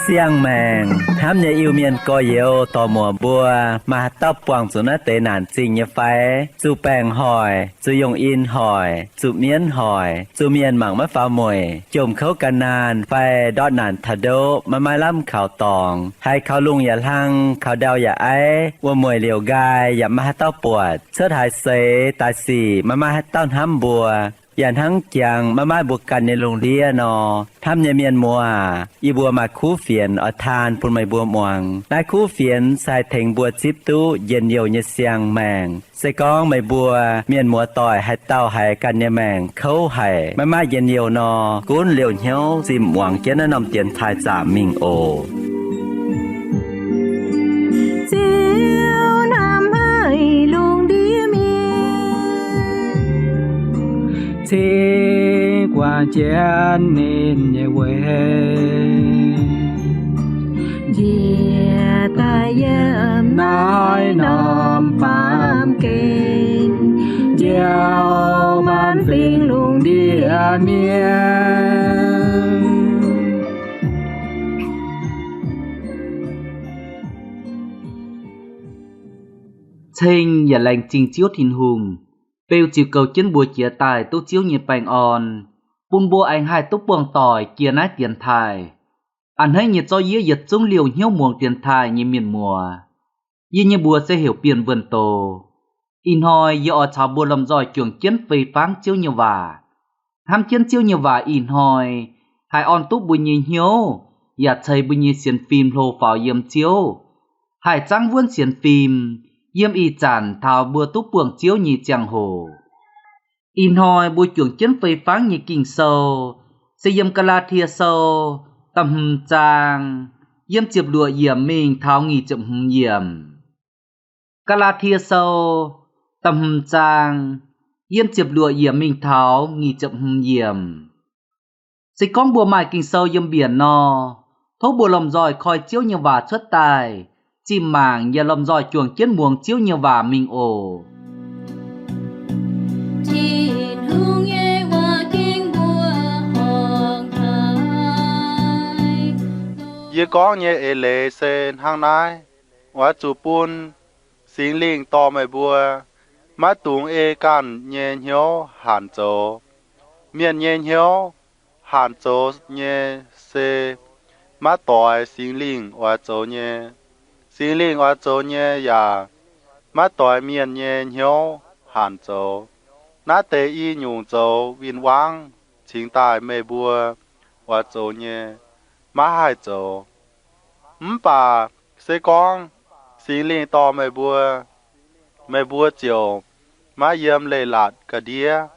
Siang-maengc hnamv nyei Iu-Mienh gorx-youz dorc-muoc mbuo, maaih haaix dauh buangh zuqc naaiv deix naanc zingh nyei fai? Zuqc baengc hoic, zuqc yungh in hoic, zuqc mienv hoic, zuqc mienh mangc maiv faaux mueic, jomc kouv gan naanh fai ndortv naanc taux ndoqv maiv maaih lamh kaux dorngx, haiz kaux lungh yaac hlang, kaux ndau yaac aiv, wuom-mueic liouc nqaai yaac maiv maaih haaix dauh buatc, cuotv haaix seix daaih sic maiv maaih haaix dauh hnamv mbuo, yaac hnangv jangx maiv maaih mbuo ganh nyei lungh ndiev nor, hnamv nyei mienh muoz aac, yie mbuo maaih kuv fienx oix taan bun meih mbuo muangx. Naaiv kuv fienx se haih tengx mbuo zipv duqv njien-youh nyei siang-maengc. Se gorngv meih mbuo mienh muoz-doic haaix dauh haiz ganh nyei maengc kouv haic, maiv maaih njien-youh nor, gunv liouh hnyouv zinh muangx jienv naaiv norm dienx taaih zaamc mingh oc. Ziouv hnamv haic lungh ndiev mienh, cingx guangc jienv ninh nyei weic, njiec daaih yiem naaiv norm baamh gen, njoux maanc fingx lungh ndiev mienh. Ceng yaac laengz zingh Ziouv Tin-Hungh, beu ziux goux jienv mbuo jiex daaih duqv Ziouv nyei baengh orn, bun mbuo aengx haih duqv buangh doic jiex naaiv dienx taaih. A'hneiv nyei zorqv yie yietc zungv liouh hnyouv muangx dienx taaih nyei mienh muoz. Yie nyei mbuox se heuc Bienh Wuonh Doz. Ih hnoi yie oix caux mbuo lomh nzoih juangc jienv fei fangv Ziouv nyei waac. Hnamv jienv Ziouv nyei waac ih hnoi haih orn duqv mbuo nyei hnyouv, yaac ceix mbuo nyei sienx fim hlo faaux yiem Ziouv, haih zaangv wuonv sienx fim yiem ih zanc taux mbuo duqv buangh Ziouv nyei ziangh hoc. Ih hnoi mbuo juangc jienv fei fangv nyei Ging-Sou se yiem Gaa^laa^tie Sou da'hmz zaang, yiem ziepc luoqc yiemc mingh taux nyic ziepc hmz yiemc. Gaa^laa^tie Sou da'hmz zaang, yiem ziepc luoqc yiemc mingh taux nyic ziepc hmz yiemc. Se gorngv mbuo maaih Ging-Sou yiem mbienc nor, tov mbuo lomh nzoih koi Ziouv nyei waac cuotv daaih, zinh mangc yaac lomh nzoih juangc jienv muangx Ziouv nyei waac mingh oc. Yie gorngv nyei eix leiz se hnangv naaiv. Oix zuqc bun Singx Lingh dorh meih mbuo maiv dungx ei ganh nyei hnyouv hanc zoux. Mienh nyei hnyouv hanc zoux nyei se maiv doix Singx Lingh oix zoux nyei. Singx Lingh oix zoux nyei yaac maiv doix mienh nyei hnyouv hanc zoux. Naaiv deix i nyungc zoux win-wangv cingx daaih meih mbuo oix zoux nyei, maiv haih zoux. Mv baac se gorngv Singx Lingh dorh meih mbuo, meih mbuo ziouc maiv yiem leiz-latc ga'ndiev.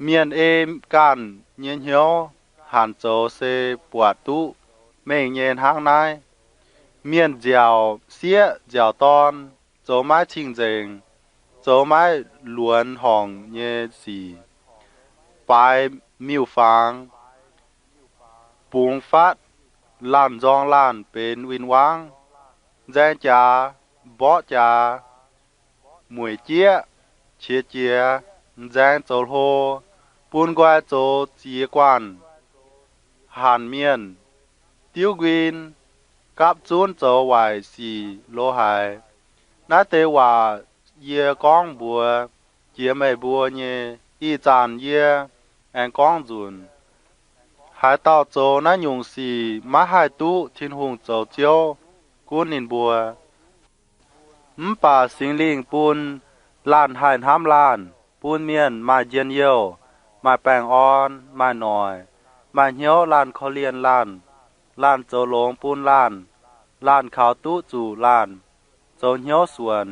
Mienh ei ganh nyei hnyouv hanc zoux se buatc duqv mengh nyei hnangv naaiv. Mienh nziaauc sieqv nziaauc dorn, zoux maiv cing-nzengc, zoux maiv luonx horngc nyei sic, baaix miuc-fangx, bungx fatv laanh nzorng laanh benx win-wangv, nzaeng jaax, mborqv jaax, mueic jieqv, qiex jiez, nzaeng zoux hlo, bun nqoi zoux ziex guanh, hanc mienh, diuv nquin, gapv zunv zoux waaic sic lo haic. Naaiv deix waac yie gorngv mbuox jiex meih mbuo nyei, ih zanc yie aengx gorngv nzunc. Haaix dauh zoux naaiv nyungc sic maiv haih duqv Tin-Hungh zoux Ziouv gunv ninh mbuo. Mv baac Singx Lingh bun laanh haih hnamv laanh, bun mienh maaih njien-youh, maaih baengh orn, maaih noic, maaih hnyouv laanh korv-lienh laanh, laanh zoux longx bun laanh, laanh kaux duqv zuqc laanh, zoux hnyouv suonc,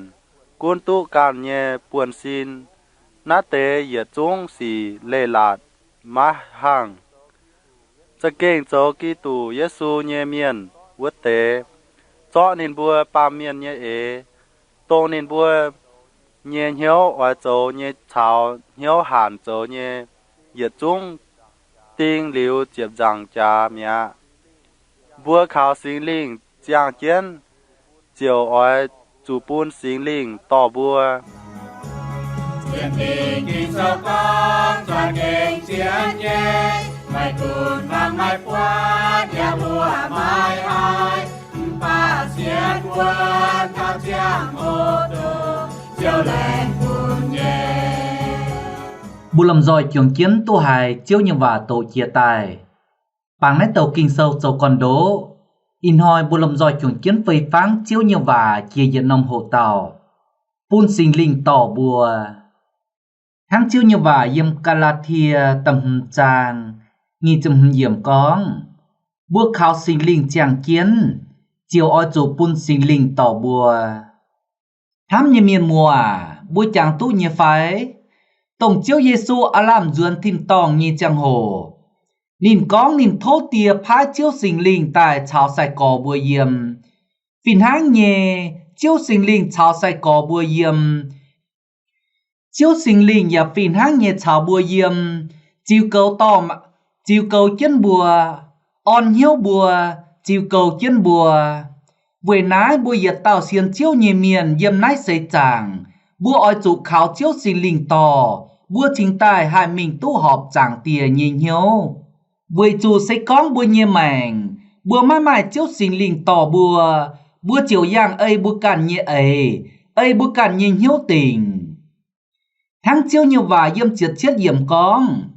gunv duqv ganh nyei buonv-sin. Naaiv deix yietc zungv sic leiz-latc maiv hangh. Za'gengh zoux Giduc Yesu nyei mienh wuov deix, zorqv ninh mbuo baamh mienh nyei eix, dongh ninh mbuo nyei hnyouv oix zoux nyei caux hnyouv hanc zoux nyei, yietc zungv ding liuz ziepc nzaangc jaax mi'aqv. Mbuo kaux Singx Lingh ziangh jienv, ziouc oix zuqc bun Singx Lingh dorh mbuo. Mbuo lomh nzoih juangc jienv duqv haiz Ziouv nyei waac doqc jiex daaih. Bangc naaiv douc Ging-Sou zoux gorn-ndoqv. Ih hnoi mbuo lomh nzoih juangc jienv fei fangv Ziouv nyei waac jiex yietc norm hoqc dauh, bun Singx Lingh dorh mbuo. Hnangv Ziouv nyei waac yiem Gaa^laa^tie da'hmz zaang nyic ziepc hmz yiemc gorngv, mbuo kaux Singx Lingh ziangh jienv, ziouc oix zuqc bun Singx Lingh dorh mbuo. Hnamv nyei mienh muoz aac, mbuo jangx duqv nyei fai? Dongh Ziouv Yesu aav lamh nzuonx tin-dorngh nyei ziangh hoc, ninh gorngv ninh tov Die paaiv Ziouv Singx Lingh daaih caux sai-gorx mbuo yiem. Fih hnangv nyei, Ziouv Singx Lingh caux sai-gorx mbuo yiem. Ziouv Singx Lingh yaac fih hnangv nyei caux mbuo yiem, ziux goux dorh, ziux goux jienv mbuo, orn hnyouv mbuo, ziux goux jienv mbuo. Weic naaiv mbuo yietc dauh sienx Ziouv nyei mienh yiem naaiv seix zaangc, mbuo oix zuqc kaux Ziouv Singx Lingh dorh, mbuo cingx daaih haih mingh duqv horpc Zaangc Diex nyei hnyouv. Weic zuqc se gorngv mbuo nyei maengc, mbuo maiv maaih Ziouv Singx Lingh dorh mbuo, mbuo ziouc yangh ei mbuo ganh nyei eix, ei mbuo ganh nyei hnyouv dingc. Hnangv Ziouv nyei waac yiem ziepc cietv yiemc gorngv,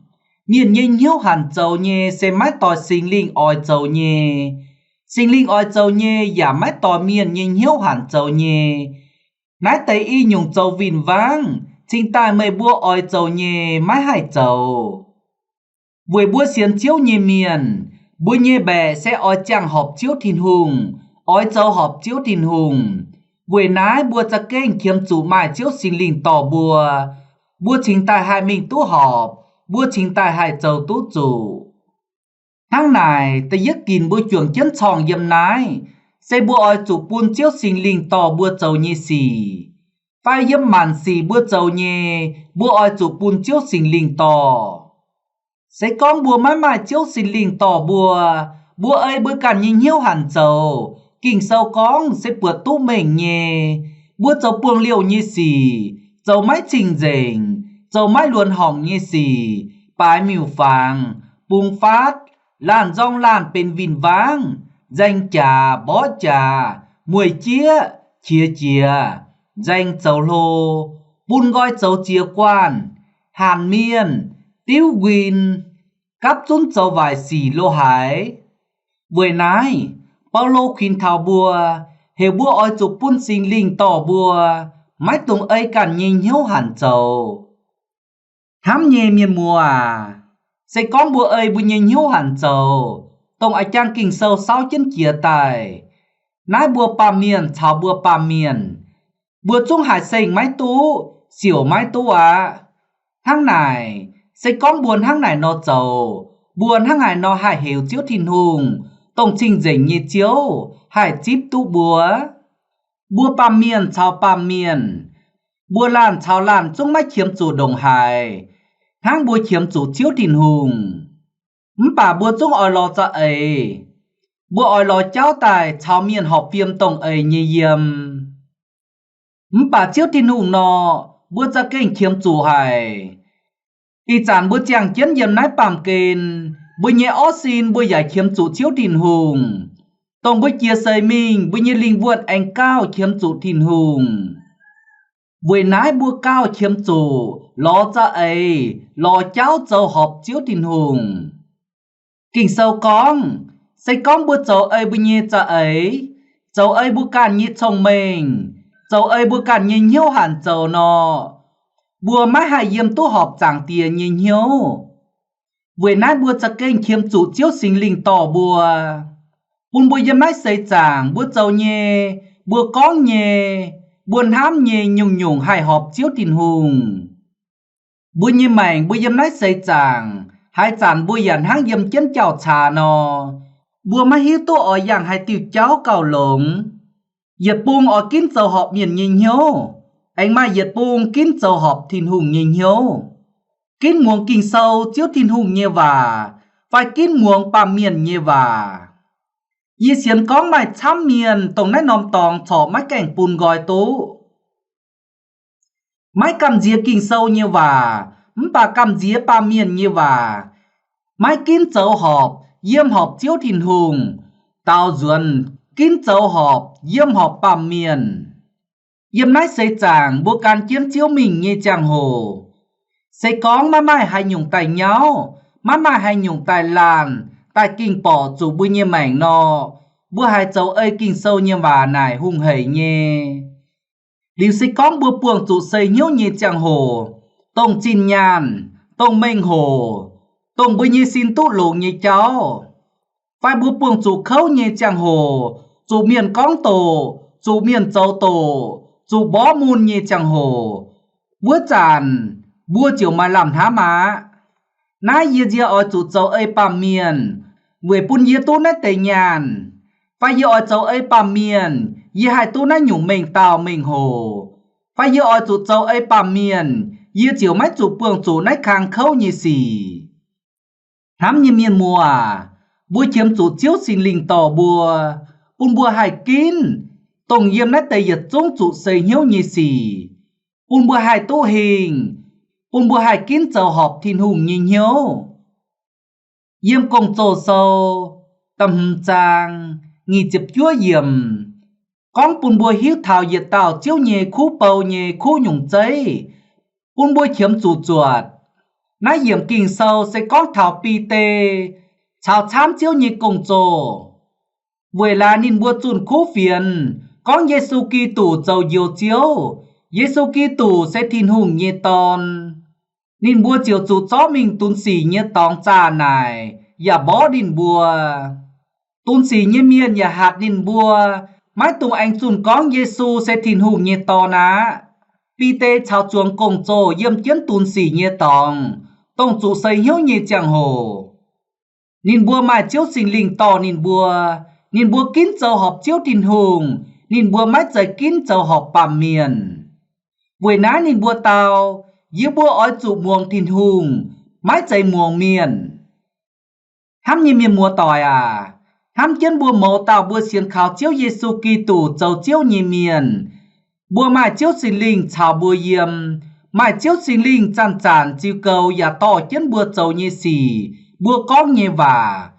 mienh nyei hnyouv hanc zoux nyei se maiv doix Singx Lingh oix zoux nyei. Singx Lingh oix zoux nyei yaac maiv doix mienh nyei hnyouv hanc zoux nyei. Naaiv deix i nyungc zoux win-wangv cingx daaih meih mbuo oix zoux nyei maiv haih zoux. Weic mbuo sienx Ziouv nyei mienh, mbuo nyei mbaeqc se oix ziangh horpc Ziouv Tin-Hungh, oix zoux horpc Ziouv Tin-Hungh. Weic naaiv mbuo za'gengh qiemx zuqc maaih Ziouv Singx Lingh dorh mbuo, mbuo cingx daaih haih mingh duqv horpc, mbuo cingx daaih haih zoux duqv zuqc. Hnangv naaic, da'yietv ginc mbuo juangc jienv corngh yiem naaiv, se mbuo oix zuqc bun Ziouv Singx Lingh dorh mbuo zoux nyei sic, fai yiem maanc sic mbuo zoux nyei, mbuo oix zuqc bun Ziouv Singx Lingh dorh. Se gorngv mbuo maiv maaih Ziouv Singx Lingh dorh mbuo, mbuo ei mbuo ganh nyei hnyouv hanc zoux, Ging-Sou gorngv se buatc duqv mengh nyei. Mbuo zoux buangh liouh nyei sic, zoux maiv cing-nzengc, zoux maiv luonx horngc nyei sic, baaix miuc-fangx, bungx faatv, laanh nzorng laanh benx win-wangv, nzaeng jaax, mborqv jaax, mueic jieqv, qiex jiez, nzaeng zoux hlo, bun nqoi zoux ziex guanh, hanc mienh, diuv nquin, gapv zunv zoux waaic sic lo haaix. Weic naaiv, Baulo kuinx taux mbuo, heuc mbuo oix zuqc bun Singx Lingh dorh mbuo, maiv dungx ei ganh nyei hnyouv hanc zoux. Hnamv nyei mienh muoz aac, se gorngv mbuo ei mbuo nyei hnyouv hanc zoux, dongh a'jang Ging-Sou saauv jienv jiex daaih, naaiv mbuo baamh mienh caux mbuo baamh mienh, mbuo zungv haiz seng maiv duqv, siouc maiv duqv aqv. Hnangv naaic, se gorngv mbuo hnangv naaic nor zoux, mbuo hnangv haaix nor haih heuc Ziouv Tin-Hungh, dongh cing-nzengc nyei Ziouv, haih zipv duqv mbuo? Mbuo baamh mienh caux baamh mienh, mbuo laanh caux laanh zungv maiv qiemx zuqc ndongc haaix hnangv mbuo qiemx zuqc Ziouv Tin-Hungh. Mv baac mbuo zungv oix lorz za'eix. Mbuo oix lorz jauv daaih caux mienh horpc fiem dongh eix nyei yiem. Mv baac Ziouv Tin-Hungh nor, mbuo za'gengh qiemx zuqc haic. Ih zanc mbuo ziangh jienv yiem naaiv baamh gen, mbuo nyei orv sin mbuo yaac qiemx zuqc Ziouv Tin-Hungh. Dongh mbuo jiex seix mingh, mbuo nyei lingh wuonh aengx gauh qiemx zuqc Tin-Hungh. Weic naaiv mbuo gauh qiemx zuqc lorz za'eix, lorz jauv zoux horpc Ziouv Tin-Hungh. Ging-Sou gorngv, se gorngv mbuo zoux ei mbuo nyei za'eix, zoux ei mbuo ganh nyei cong-mengh, zoux ei mbuo ganh nyei hnyouv hanc zoux nor, mbuo maiv haih yiem duqv horpc Zaangc Diex nyei hnyouv. Weic naaiv mbuo za'gengh qiemx zuqc Ziouv Singx Lingh dorh mbuo, bun mbuo yiem naaiv seix zaangc mbuo zoux nyei, mbuo gorngv nyei, mbuo hnamv nyei nyungc-nyungc haih horpc Ziouv Tin-Hungh. Mbuo nyei maengc mbuo yiem naaiv seix zaangc, haaix zanc mbuo yaac hnangv yiem jienv jauv-caax nor, mbuo maiv hiuv duqv oix yangh haaix diuh jauv gauh longx. Yietc bung oix ginv zoux horpc mienh nyei hnyouv, aengx maaih yietc bung ginv zoux horpc Tin-Hungh nyei hnyouv. Ginv muangx Ging-Sou, Ziouv Tin-Hungh nyei waac, fai ginv muangx baamh mienh nyei waac. Yie sienx gorngv maaih camv mienh dongh naaiv norm dorngx corc maiv gaengh bun nqoi duqv. Maiv gamh nziex Ging-Sou nyei waac, mv baac gamh nziex baamh mienh nyei waac. Maiv ginv zoux horpc, yiem horpc Ziouv Tin-Hungh, daaux nzuonx ginv zoux horpc, yiem horpc baamh mienh. Yiem naaiv seix zaangc mbuo gan jienv Ziouv mingh nyei ziangh hoc, se gorngv maiv maaih haaix nyungc daaih nyauv, maiv maaih haaix nyungc daaih laanh, daaih ging borqc zuqc mbuo nyei maengc nor, mbuo haiz zoux ei Ging-Sou nyei waac naaic hungh hec nyei. Liuz se gorngv mbuo buangh zuqc sei hnyouv nyei ziangh hoc, dongh zinh nyaanh, dongh mengh hoc, dongh mbuo nyei sin duqv longx nyei jauv, fai mbuo buangh zuqc kouv nyei ziangh hoc, zuqc mienh gorngv doqc, zuqc mienh zoux doqc, zuqc mborqv mun nyei ziangh hoc, wuov zanc mbuo ziouc maaih lamh hnamv aqv. Naaiv yie nzie oix zuqc zoux ei baamh mienh weic bun yie duqv naaiv deix nyaanh, fai yie oix zoux ei baamh mienh yie haih duqv naaiv nyungc mengh dauh mengh hoc, fai yie oix zuqc zoux ei baamh mienh yie ziouc maiv zuqc buangh zuqc naaiv kang kouv nyei sic. Hnamv nyei mienh muoz aac, mbuo qiemx zuqc Ziouv Singx Lingh dorh mbuo, bun mbuo haih ginv dongh yiem naaiv deix yietc zungv zuqc sei hnyouv nyei sic, bun mbuo haih duqv hingh, bun mbuo haih ginv zoux horpc Tin-Hungh nyei hnyouv. Yiem Gong-Zoh Sou da'hmz zaang nyic ziepc juov yiemc gorngv bun mbuo hiuv taux yietc dauh Ziouv nyei kuv bou nyei kuv nyungc zeiv, bun mbuo qiemx zuqc zuotc. Naaiv yiemc Ging-Sou se gorngv taux Bide caux camv Ziouv nyei gong-zoh, weic laaix ninh mbuo zunh kuv fienx gorngv Yesu Giduc zoux Njoux Ziouv, Yesu Giduc se Tin-Hungh nyei Dorn. Ninh mbuo ziouc zuqc zorqv mingh dunx sic nyei dorngx zaah naaic yaac mborqv ninh mbuo. Dunx sic nyei mienh yaac hatc ninh mbuo maiv dungx aengx zunh gorngv Yesu se Tin-Hungh nyei Dorn aqv. Bide caux zuangx gong-zoh yiem jienv dunx sic nyei dorngx, dongh zuqc sei hnyouv nyei ziangh hoc. Ninh mbuo maaih Ziouv Singx Lingh dorh ninh mbuo, ninh mbuo ginv zoux horpc Ziouv Tin-Hungh, ninh mbuo maiv zeiz ginv zoux horpc baamh mienh. Weic naaiv ninh mbuo dau, Yie mbuo oix zuqc muangx Tin-Hungh, maiv zeiz muangx mienh. Hnamv nyei mienh muoz-doic aac, hnamv jienv mbuo mouz dauh mbuo sienx kaux Ziouv Yesu Giduc zoux Ziouv nyei mienh, mbuo maaih Ziouv Singx Lingh caux mbuo yiem, maaih Ziouv Singx Lingh zanc-zanc ziux goux yaac dorh jienv mbuo zoux nyei sic, mbuo gorngv nyei waac,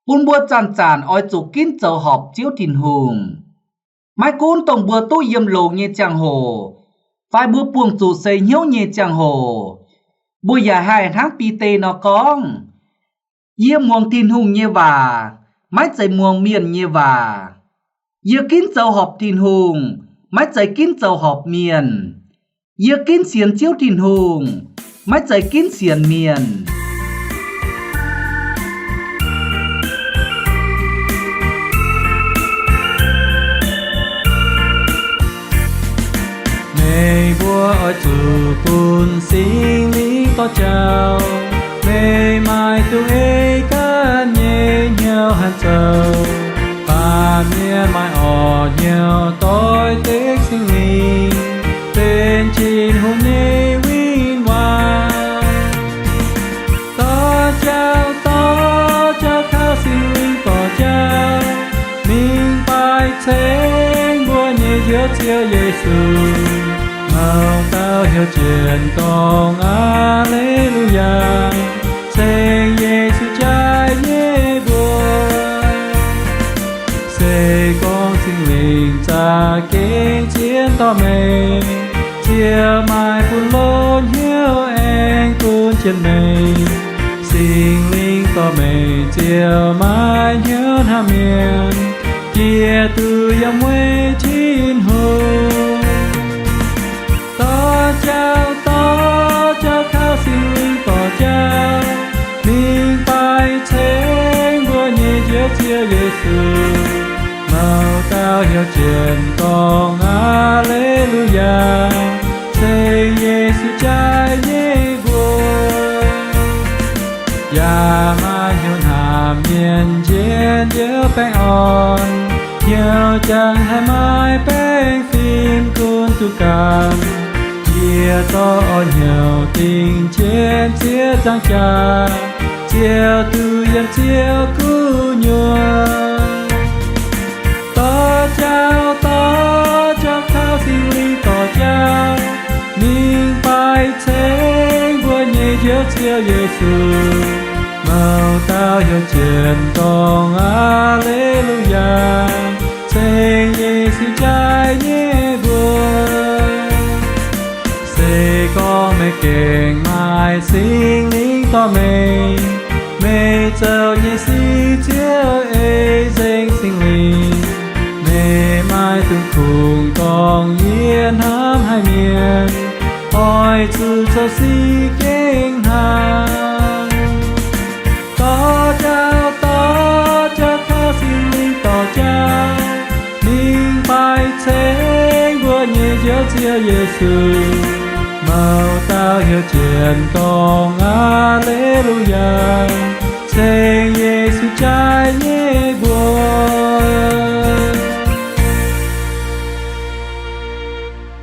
bun mbuo zanc-zanc oix zuqc ginv zoux horpc Ziouv Tin-Hungh. Maiv gunv dongh mbuo duqv yiem longx nyei ziangh hoc, fai mbuo buangh zuqc seix hnyouv nyei ziangh hoc, mbuo yaac haih hnangv Bide nor gorngv, Yie muangx Tin-Hungh nyei waac, maiv zeiz muangx mienh nyei waac. Yie ginv zoux horpc Tin-Hungh, maiv zeiz ginv zoux horpc mienh. Yie ginv sienx Ziouv Tin-Hungh, maiv zeiz ginv sienx mienh. Meih mbuo oix zuqc bun Singx Lingh dorh jauv. Meih maaih dungx ei ganh nyei hnyouv hanc zoux. Baamh mienh maaih orqc hnyouv doix dekv Singx Lingh, benx Tin-Hungh nyei win-wangv. Dorh jauv, dorh jauv, kaux Singx Lingh dorh jauv, mingh baix ceng mbuo nyei Njoux Ziouv Yesu. Mouz dauh heuc jienv gorngv, Aa^le^lu^yaa, ceng Yesu jaaix nyei mbuox. Se gorngv Singx Lingh za'gengh zien dorh meih, ziouc maaih bun longx hnyouv aengx gunv jienv meih. Singx Lingh dorh meih ziouc maaih hnyouv hnamv mienh, jiex duqv yiem weic Tin-Hungh. Dorh jauv, dorh jauv, kaux Singx Lingh dorh jauv, mingh baix ceng mbuo nyei Njoux Ziouv Yesu. Mouz dauh heuc jienv gorngv, Aa^le^lu^yaa, ceng Yesu jaaix nyei mbuox. Yaac maaih hnyouv hnamv mienh njiec njoux baengh orn, hnyouv jangx haih maaih baengh fim gunv duqv ganh. Yie dorh orn hnyouv dingc jienv Ziouv zaangc jaax, ziouc duqv yiem Ziouv gu'nyuoz. Yesu, mouc dauh heuc jienv gorngv, Aa^le^lu^yaa, ceng Yesu jaaix nyei mbuox. Se gorngv meih gengh maaih Singx Lingh dorh meih, meih zoux nyei sic Ziouv ei nzengc Singx Lingh. Meih maaih dunh kungx gorngv, Yie hnamv haic mienh, oix zuqc zoux sic gengh hnangv. Dorh jauv, dorh jauv, tov Singx Lingh dorh jauv, mingh baix ceng mbuo nyei Njoux Ziouv Yesu. Mouc dauh heuc jienv gorngv, Aa^le^lu^yaa, ceng Yesu jaaix nyei mbuox.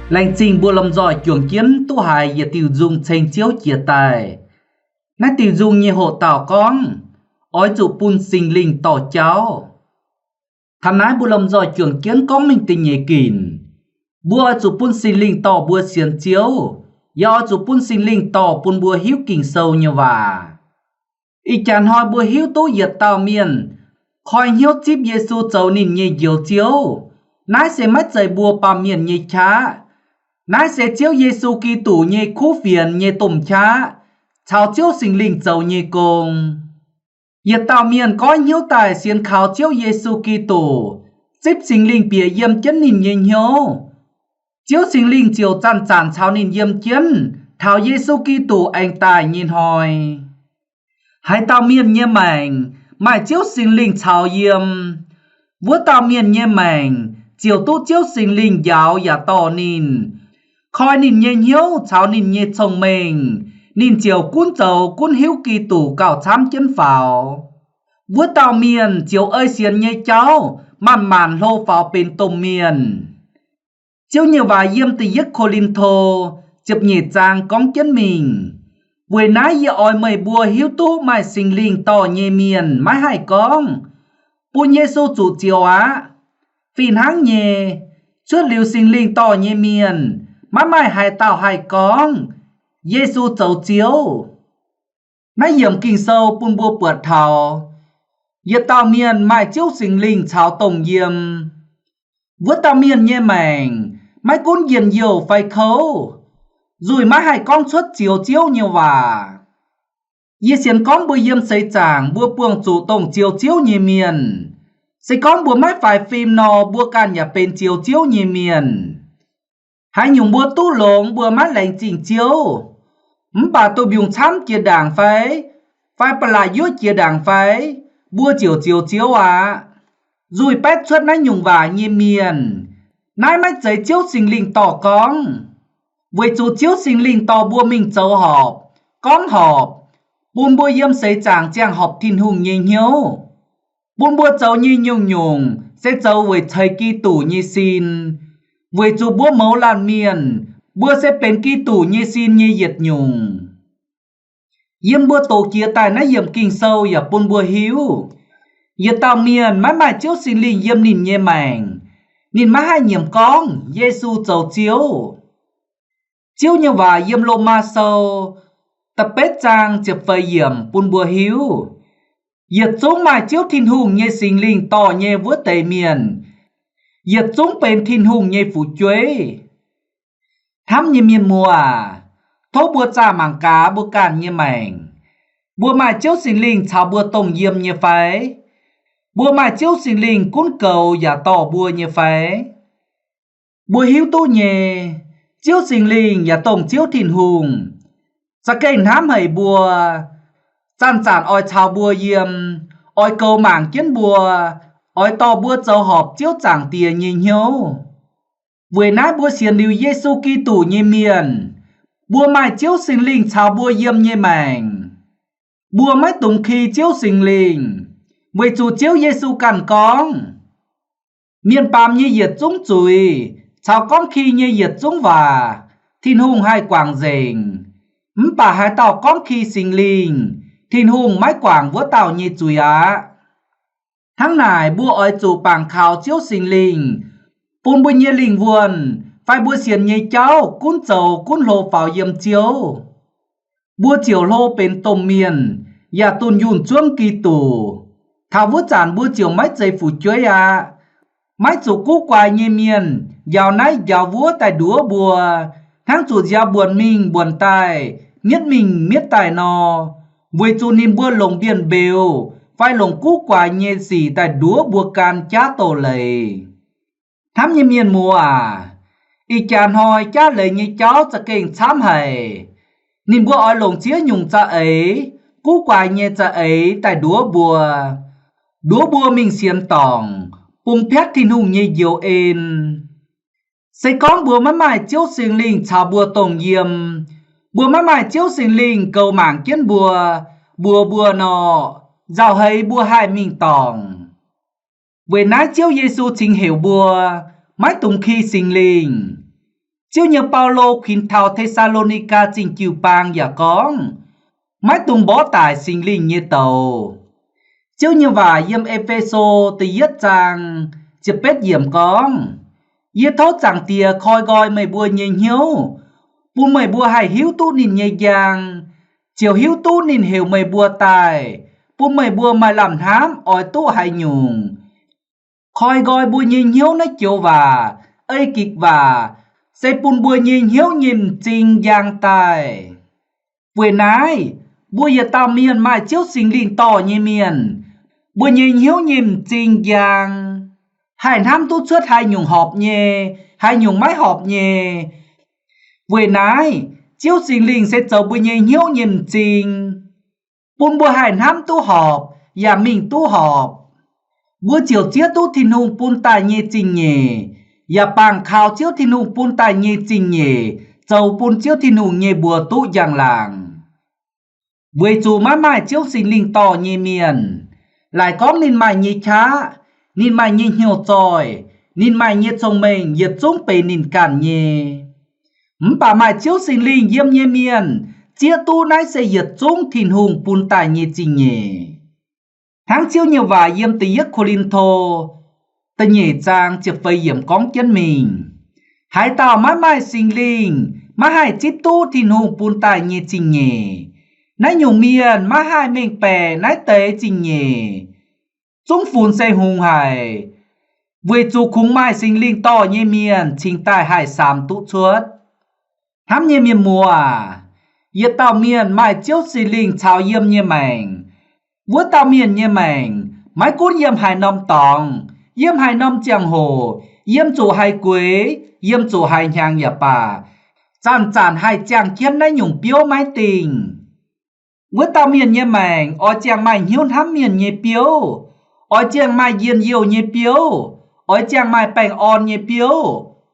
Laengz zingh mbuo lomh nzoih juangc jienv duqv haiz yietc diuh nzung ceng Ziouv jiex daaih. Naaiv diuh nzung nyei hoqc dauh gorngv, Oix zuqc bun Singx Lingh dorh jauv. Taux naaiv mbuo lomh nzoih juangc jienv gorngv mingh da'nyeic ginc. Mbuo oix zuqc bun Singx Lingh dorh mbuo sienx Ziouv, yaac oix zuqc bun Singx Lingh dorh bun mbuo hiuv Ging-Sou nyei waac. Ih jaax hnoi mbuo hiuv duqv yietc dauh mienh koi hnyouv zipv Yesu zoux ninh nyei Njoux Ziouv. Naaiv se maiv zeiz mbuo baamh mienh nyei qaqv. Naaiv se Ziouv Yesu Giduc nyei kuv fienx nyei domh qaqv caux Ziouv Singx Lingh zoux nyei gong. Yietc dauh mienh goiv hnyouv daaih sienx kaux Ziouv Yesu Giduc, zipv Singx Lingh bieqc yiem jienv ninh nyei hnyouv. Ziouv Singx Lingh ziouc zanc-zanc caux ninh yiem jienv taux Yesu Giduc aengx daaih nyei hnoi. Haaix dauh mienh nyei maengc maaih Ziouv Singx Lingh caux yiem, wuov dauh mienh nyei maengc ziouc duqv Ziouv Singx Lingh njaaux yaac dorh ninh, koi ninh nyei hnyouv caux ninh nyei cong-mengh, ninh ziouc gunv zoux gunv hiuv Giduc gauh camv jienv faaux. Wuov dauh mienh ziouc ei sienx nyei jauv manc-manc hlo faaux benx domh mienh. Ziouv nyei waac yiem da'yietv Ko^lin^to ziepc nyeic zaang gorngv jienv mingh, Weic naaiv yie oix meih mbuo hiuv duqv maaih Singx Lingh dorh nyei mienh maiv haih gorngv, Bun Yesu zuqc zioux aqv. Fih hnangv nyei, cuotv liuz Singx Lingh dorh nyei mienh, maiv maaih haaix dauh haih gorngv, Yesu zoux Ziouv. Naaiv yiemc Ging-Sou bun mbuo buatc taux, yietc dauh mienh maaih Ziouv Singx Lingh caux dongh yiem. Wuov dauh mienh nyei maengc maiv gunv njien-youh fai kouv, nzuih maiv haih gorngv cuotv zioux Ziouv nyei waac. Yie sienx gorngv mbuo yiem seix zaangc mbuo buangh zuqc dongh zioux Ziouv nyei mienh. Se gorngv mbuo maiv faix fim nor, mbuo ganh yaac benx zioux Ziouv nyei mienh. Haaix nyungc mbuo duqv longx mbuo maiv laengz zingh Ziouv, mv baac duqv mbiungc camv jiex ndaangc fai, fai ba'laqc yuoqv jiex ndaangc fai, mbuo ziouc zioux Ziouv aqv. Nzuih baetv cuotv naaiv nyungc waac nyei mienh, naaiv maiv zeiz Ziouv Singx Lingh dorh gorngv. Weic zuqc Ziouv Singx Lingh dorh mbuo mingh zoux horpc, gorngv horpc, bun mbuo yiem seix zaangc ziangh horpc Tin-Hungh nyei hnyouv. Bun mbuo zoux nyei nyungc-nyungc se zoux weic ceix Giduc nyei sin, weic zuqc mbuo mouz laanh mienh, mbuo se benx Giduc nyei sin nyei yietc nyungc. Yiem mbuo doqc jiex daaih naaiv yiemc Ging-Sou yaac bun mbuo hiuv, yietc dauh mienh maiv maaih Ziouv Singx Lingh yiem ninh nyei maengc, ninh maiv haih nyiemc gorngv Yesu zoux Ziouv. Ziouv nyei waac yiem Lomaa Sou da'betv zaang ziepc feix yiemc bun mbuo hiuv, yietc zungv maaih Ziouv Tin-Hungh nyei Singx Lingh dorh nyei wuov deix mienh, yietc zungv benx Tin-Hungh nyei fu'jueiv. Hnamv nyei mienh muoz aac, tov mbuo zaah mangc gaax mbuo ganh nyei maengc. Mbuo maaih Ziouv Singx Lingh caux mbuo dongh yiem nyei fai? Mbuo maaih Ziouv Singx Lingh gunv goux yaac dorh mbuo nyei fai? Mbuo hiuv duqv nyei, Ziouv Singx Lingh yaac dongh Ziouv Tin-Hungh za'gengh hnamv haic mbuo, zanc-zanc oix caux mbuo yiem, oix goux mangc jienv mbuo, oix dorh mbuo zoux horpc Ziouv Zaangc Diex nyei hnyouv. Weic naaiv mbuo sienx liuz Yesu Giduc nyei mienh, mbuo maaih Ziouv Singx Lingh caux mbuo yiem nyei maengc. Mbuo maiv dungx ki Ziouv Singx Lingh, weic zuqc Ziouv Yesu ganh gorngv, mienh baamz nyei yietc zungv zuiz caux gorngv ki nyei yietc zungv waac Tin-Hungh haih guangc nzengc. Mv baac haaix dauh gorngv ki Singx Lingh, Tin-Hungh maiv guangc wuov dauh nyei zuiz aqv. Hnangv naaic, mbuo oix zuqc bangc kaux Ziouv Singx Lingh bun mbuo nyei lingh wuonh fai mbuo sienx nyei jauv gunv zoux gunv hlo faaux yiem Ziouv. mbuo ziouc hlo benx domh mienh, yaac dunh yunh zuangv Giduc. Taux wuov zanc mbuo ziouc maiv zeiz fu'jueiv aqv. Maiv zuqc guv guaix nyei mienh njaaux naaiv njaaux wuov daaih nduov mbuo, hnangv zuqc nziaaux mbuonx mingh mbuonx daaih, mietv mingh mietv daaih nor, weic zuqc ninh mbuo longc mbienv mbeux fai longc guv guaix nyei sic daaih nduov mbuo gan jaav doz-leiz. Hnamv nyei mienh muoz aac, ih jaax hnoi jaav leiz nyei jauv za'gengh camv haic. Ninh mbuo oix longc ziex nyungc za'eix, guv guaix nyei za'eix daaih nduov mbuo, nduov mbuo mingh sienx dorngc, bun piatv Tin-Hungh nyei njoux en. Se gorngv mbuo maiv maaih Ziouv Singx Lingh caux mbuo dongh yiem, mbuo maiv maaih Ziouv Singx Lingh goux mangc jienv mbuo, mbuox mbuo nor, nzauh heix mbuo haih mingh dorngc. Weic naaiv Ziouv Yesu cingx heuc mbuo maiv dungx ki Singx Lingh. Ziouv nyei Baulo kuinx taux Te^saa^lo^ni^gaa Zingh Jiu-Baang yaac gorngv, maiv dungx mborqv daic Singx Lingh nyei douz. Ziouv nyei waac yiem E^fe^so da'yietv zaang ziepc betv yiemc gorngv, Yie tov Zaangc Diex koi nqoi meih mbuo nyei hnyouv, bun meih mbuo haih hiuv duqv ninh nyei njang, ziouc hiuv duqv ninh heuc meih mbuo daaih, bun meih mbuo maaih lamh hnamv oix duqv haaix nyungc. Koi nqoi mbuo nyei hnyouv naaiv joux waac, ei gikc waac, se bun mbuo nyei hnyouv nyei m'zing njang daaih. Weic naaiv, mbuo yietc dauh mienh maaih Ziouv Singx Lingh dorh nyei mienh, mbuo nyei hnyouv nyei m'zing njang, haih hnamv duqv cuotv haaix nyungc horpc nyei, haaix nyungc maiv horpc nyei. Weic naaiv, Ziouv Singx Lingh se zoux mbuo nyei hnyouv nyei m'zing, bun mbuo haih hnamv duqv horpc yaac mingh duqv horpc. Mbuo ziouc zieqv duqv Tin-Hungh bun daaih nyei zingh nyeic, yaac bangc kaux Ziouv Tin-Hungh bun daaih nyei zingh nyeic zoux bun Ziouv Tin-Hungh nyei mbuox duqv njang-laangc. Weic zuqc maiv maaih Ziouv Singx Lingh dorh nyei mienh, laaic gorngv ninh maaih nyei qaqv, ninh maaih nyei hnyouv zoih, ninh maaih nyei cong-mengh yietc zungv benx ninh ganh nyei. Mv baac maaih Ziouv Singx Lingh yiem nyei mienh zieqv duqv naaiv se yietc zungv Tin-Hungh bun daaih nyei zingh nyeic. Hnangv Ziouv nyei waac yiem Da'yietv Ko^lin^to da'nyeic zaang ziepc feix yiemc gorngv jienv mingh, haaix dauh maiv maaih Singx Lingh maiv haih zipv duqv Tin-Hungh bun daaih nyei zingh nyeic. Naaiv nyungc mienh maiv haih mengh baeqc naaiv deix zingh nyeic. Zungv funx se hungx haic, weic zuqc kungx maaih Singx Lingh dorh nyei mienh cingx daaih haih samx duqv cuotv. Hnamv nyei mienh muoz aac, yietc dauh mienh maaih Ziouv Singx Lingh caux yiem nyei maengc. Wuov dauh mienh nyei maengc maiv gunv yiem haaix norm dorngx, yiem haaix norm ziangh hoc, yiem zuqc haaix gueix, yiem zuqc haaix hnyangx yaac baac, zanc-zanc haih ziangh jienv naaiv nyungc biouv maiv dingh. Wuov dauh mienh nyei maengc oix ziangh maaih hnyouv hnamv mienh nyei biouv, oix ziangh maaih njien-youh nyei biouv, oix ziangh maaih baengh orn nyei biouv,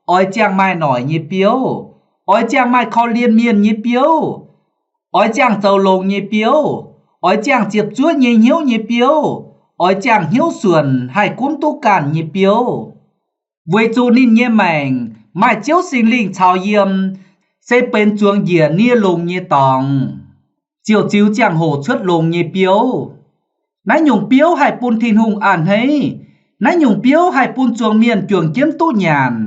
oix ziangh maaih noic nyei biouv, oix ziangh maaih korv-lienh mienh nyei biouv, oix ziangh zoux longx nyei biouv, oix ziangh ziepc zuoqv nyei hnyouv nyei biouv, oix ziangh hnyouv suonc haih gunv duqv ganh nyei biouv. Weic zuqc ninh nyei maengc maaih Ziouv Singx Lingh caux yiem, se benx zuangx njiec nie longx nyei dorngx, ziouc ziux ziangh hoc cuotv longx nyei biouv. Naaiv nyungc biouv haih bun Tin-Hungh a'hneiv. Naaiv nyungc biouv haih bun zuangx mienh juangc jienv duqv nyanc.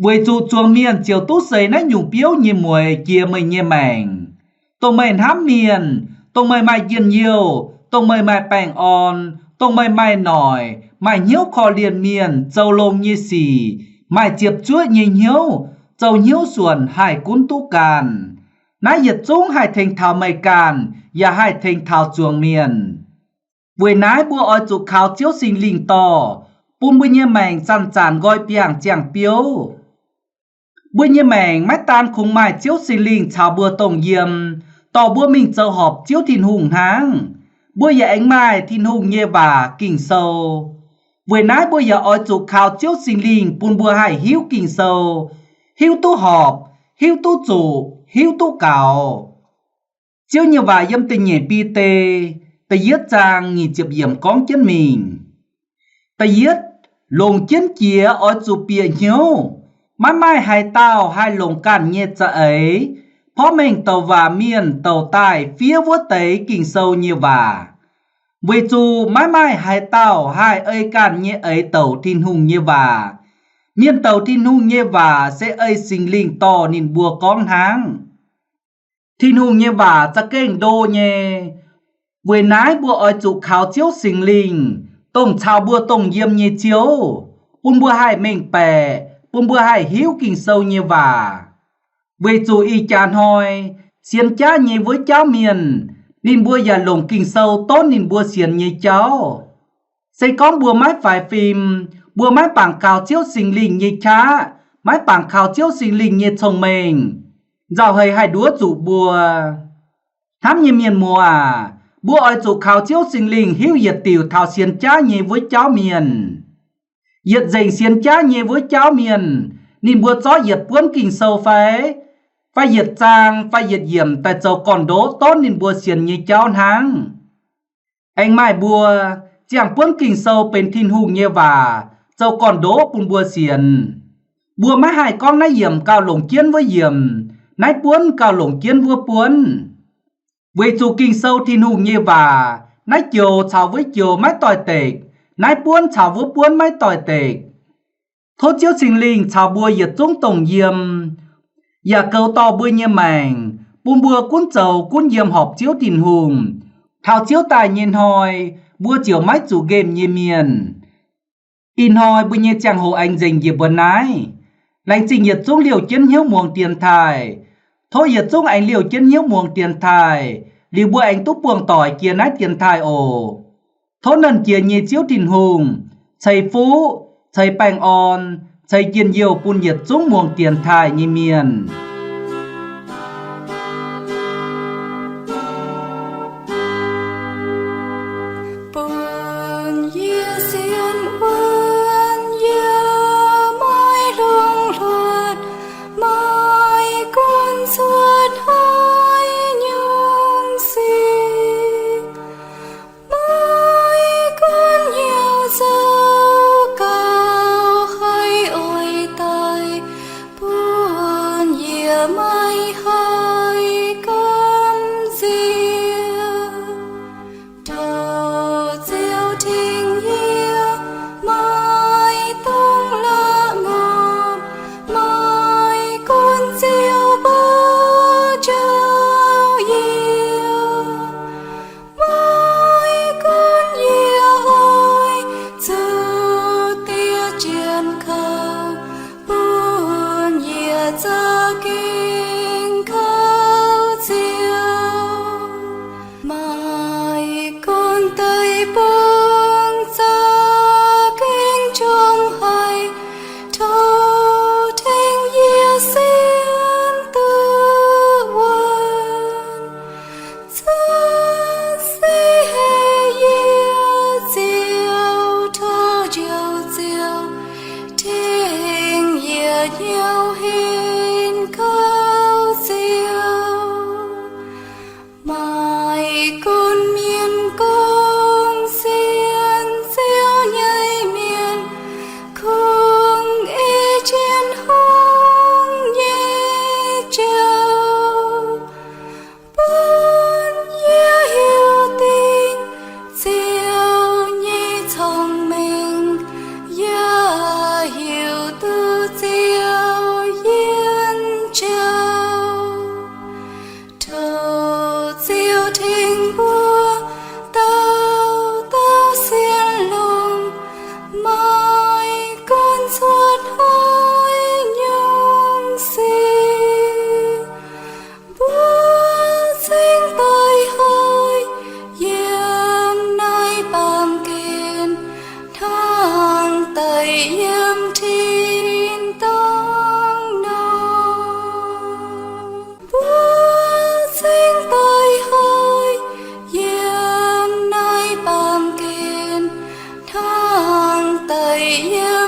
Weic zuqc zuangx mienh ziouc duqv seix naaiv nyungc biouv nyei mueiz jiex meih nyei maengc, dongh meih hnamv mienh, dongh meih maaih njien-youh, dongh meih maaih baengh orn, dongh meih maaih noic, maaih hnyouv korv-lienh mienh, zoux longx nyei sic, maaih ziepc zuoqv nyei hnyouv, zoux hnyouv suonc haih gunv duqv ganh. Naaiv yietc zungv haih tengx taux meih ganh yaac haih tengx taux zuangx mienh. Weic naaiv mbuo oix zuqc kaux Ziouv Singx Lingh dorh, bun mbuo nyei maengc zanc-zanc nqoi biangh ziangh biouv. Mbuo nyei maengc maiv daan kungx maaih Ziouv Singx Lingh caux mbuo dongh yiem, dorh mbuo mingh zoux horpc Ziouv Tin-Hungh hnangv, mbuo yaac aengx maaih Tin-Hungh nyei waac Ging-Sou. Weic naaiv mbuo yaac oix zuqc kaux Ziouv Singx Lingh bun mbuo haih hiuv Ging-Sou, hiuv duqv horpc, hiuv duqv zuqc, hiuv duqv gaux. Ziouv nyei waac yiem da'nyeic Bide da'yietv zaang nyic ziepc yiemc gorngv jienv mingh, da'yietv, longc jienv jiex oix zuqc bieqc hnyouv. Maiv maaih haaix dauh haih longc ganh nyei za'eix porv mengh douc waac mienh douc daaih fiev wuov deix Ging-Sou nyei waac, weic zuqc maiv maaih haaix dauh haih ei ganh nyei eix douc Tin-Hungh nyei waac. Mienh douc Tin-Hungh nyei waac se ei Singx Lingh dorh ninh mbuo gorngv hnangv. Tin-Hungh nyei waac za'gengh ndo nyei. Weic naaiv mbuo oix zuqc kaux Ziouv Singx Lingh, dongh caux mbuo dongh yiem nyei Ziouv, bun mbuo haih mengh baeqc, bun mbuo haih hiuv Ging-Sou nyei waac. Weic zuqc ih jaax hnoi sienx jaav nyei wuov jauv mienh, ninh mbuo yaac longc Ging-Sou donv ninh mbuo sienx nyei jauv. Se gorngv mbuo maiv faix fim, mbuo maiv bangc kaux Ziouv Singx Lingh nyei qaqv, maiv bangc kaux Ziouv Singx Lingh nyei cong-mengh, nzauh heix haih nduov zuqc mbuo. Hnamv nyei mienh muoz aac, mbuo oix zuqc kaux Ziouv Singx Lingh hiuv yietc diuc taux sienx jaav nyei wuov jauv mienh. Yietc nzengc sienx jaav nyei wuov jauv mienh, ninh mbuo zorqv yietc buonv Ging-Sou fai, fai yietc zaang fai yietc yiemc daaih zoux gorn-ndoqv donv ninh mbuo sienx nyei jauv hnangv. Aengx maaih mbuo ziangh buonv Ging-Sou benx Tin-Hungh nyei waac zoux gorn-ndoqv bun mbuo sienx. Mbuo maiv haih gorngv naaiv yiemc gauh longc jienv wuov yiemc, naaiv buonv gauh longc jienv wuov buonv. Weic zuqc Ging-Sou Tin-Hungh nyei waac, naaiv joux caux wuov joux maiv doix-dekc, naaiv buonv caux wuov buonv maiv doix-dekc. Tov Ziouv Singx Lingh caux mbuo yietc zungv dongh yiem, yaac goux dorh mbuo nyei maengc, bun mbuo gunv zoux gunv yiem horpc Ziouv Tin-Hungh. Taux Ziouv daaih nyei hnoi, mbuo ziouc maiv zuqc nqemh nyei mienh. Ih hnoi mbuo nyei ziangh hoc aengx nzengc njiec mbuo naaiv. Laengz zingh yietc zungv liouh jienv hnyouv muangx dienx taaih. Tov yietc zungv aengx liouh jienv hnyouv muangx dienx taaih, liuz mbuo aengx duqv buangh doic jiex naaiv dienx taaih oc. Tov Nernh Jiex nyei Ziouv Tin-Hungh ceix fuqv, ceix baengh orn, ceix njien-youh bun yietc zungv muangx dienx taaih nyei mienh. Bun yie sienx wuonv yie maiv longc hluotv, maiv gunv cuotv haaix nyungc sic, maiv gunv hnyouv zoux gauh haih oix daaih, bun yie maiv haih gamh nziex. Tov Ziouv tengx yie, maiv dungx la'maah, maiv gunv Ziouv mbuo njoux yie, maiv gunv yie oix zuqc diev jienv kaux, bun yie za'gengh kaux Ziouv. Maiv gunv deic-bung za'gengh qongx haic, tov tengx yie sienx duqv wuonv. Zanc se heix yie Ziouv, tov Njoux Ziouv tengx yie hnyouv henv kaux Ziouv. Maiv gunv mienh gorngv sienx Ziouv nyei mienh kungx ei jienv hungh nyei jauv, bun yie hiuv dingc Ziouv nyei cong-mengh, yaac hiuv duqv Ziouv yiem jauv. Tov Ziouv tengx mbuo dauh dauh sienx longx, maiv gunv cuotv haaix nyungc sic, mbuo cingx doix hoic yiem naaiv baamh gen, hnangv doix yiem tin-dorngh nor. Mbuo cingx doix hoic yiem naaiv baamh gen, hnangv doix yiem